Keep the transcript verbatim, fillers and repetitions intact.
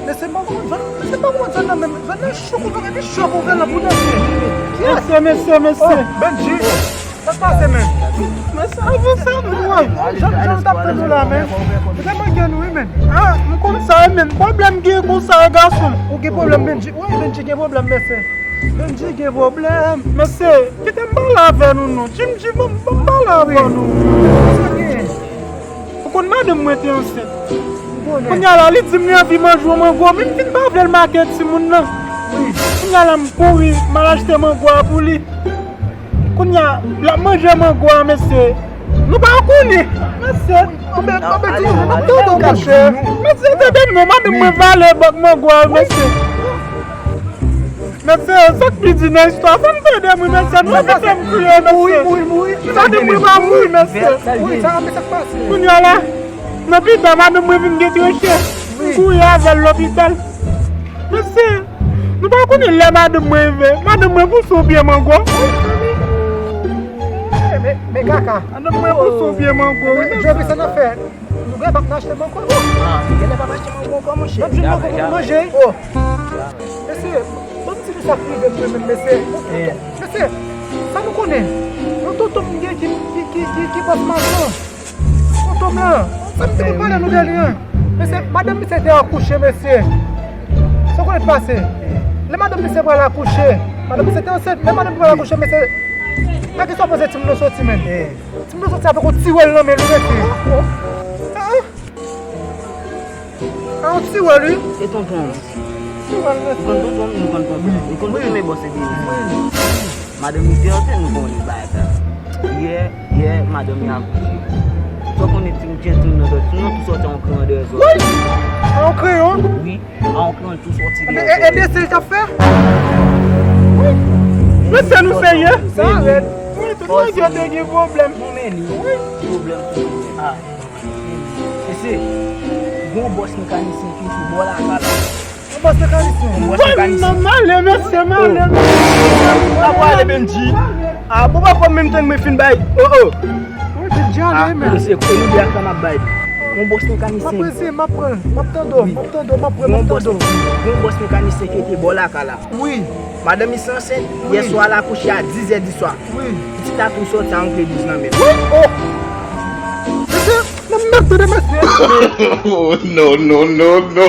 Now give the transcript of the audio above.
Mesye, mwen konn zòn, mesye, mwen konn zòn nan menm. Zòn nan cho, konn epi cho pou fè lan pou danse. Mesye, mesye, mesye. Oh, Benji. Sa k pase, men? Mesye, avanse, men, wè. Jan, jan nou t ap tann nou la, men. Ou te manke nou, wi, men. Ah, m konn sa, wi, men. Pwoblèm gen konsa, wi, gason. Ou gen pwoblèm, Benji? Wi, Benji gen pwoblèm, mesye. Benji gen pwoblèm. Mesye, kite m pale avè nou, non. Jim, Jim, ban m, ban m pale avè nou. Sa gen? Ou konn madanm mwen te ansent. Kounye a la, li di m li anvi manje yon mango, men m vin pa vle l make timoun nan. Kounye a la, m kouri, m al achte mango a pou li. Kounye a, l ap manje mango a, mesye. Nou pa konnen. Mesye, anben, anben, di nou, n ap tande w, monchè. Mesye, tande m non, madanm mwen vale bòk mango a, mesye. Mesye, sa k pi di nan istwa, fò n tande m wi, mesye, nou evite m kriye, mesye. Madanm mwen pa mouri, mesye. Kounye a la, nan pita, madanm mwen vin gen tretye. M kouri avè l lopital. Mesye, nou pa konnen lè madanm mwen rive. Madanm mwen pouse yon pye mango. Men, men kaka. Madanm mwen pouse yon pye mango, wi, mesye. Jobi, sa n ap fè? Nou gen p ap nan achte mango ankò. Ah, nou genlè p ap achte mango ankò, monchè. N ap jwenn mango pou nou manje. Oh. Mesye, ban m di nou sa k rive m mwen menm, mesye. Mesye, sa nou konnen? Yon tonton m gen ki, ki, ki, ki, ki bòs mason. Tonton m lan, sa m te konn pale nou de li an. Mesye, madanm misye te akouche, mesye. Sa w konnen k pase? Lè madanm misye pral akouche, madanm misye te ansent, lè madanm pral akouche, mesye, gade sa w panse timoun nan soti, men. Timoun nan soti avèk yon tiwèl nan men l, mesye. Ah, ah. A yon tiwèl, wi. E tonton? Tiwèl, mesye. Ou konn tonton? Nou konn tonton. Ou konn tonton, men bòs epi. Madanm li te ansent, nou konnen bagay sa. Yè, yè, madanm li akouche. Sa w konnen, ti, ti, timoun nan soti, timoun nan tou soti a yon kreyon dèyè zòrèy. Wi! A yon kreyon? Wi, a yon kreyon, tou soti dèyè zòrèy. E, e, e desann l t ap fè? Wi. Mesye, nou serye? Sa rèd. Wi, tout nèg yo te gen pwoblèm. Nou mennen. Wi. Pwoblèm tou. Ah. Mesye, gon bòs mekanisyen ki sou bò lakay la. Yon bòs mekanisyen. Yon bòs mekanisyen. Mwen, m ale, mesye, m ale, mesye. Ou pa pral ale, Benji? Ah, bon, pa pran menm tan mwen fin bay. Oh, oh. Wi, Benji ale, men. Mesye, kote nou de a sa m ap bay. Yon bòs mekanisyen. M ap prese, m ap pran, m ap tande w, m ap tande w, m ap pran, m ap tande w. Yon bòs mekanisyen ki te bò lakay la. Wi. Madanm misye ansent, yè swa l akouche a diz è di swa. Wi. Pitit la tou soti a yon kle douz nan men l. Wi. Oh! Mesye, nan mèt de mesye. Oh, no, no, no, no.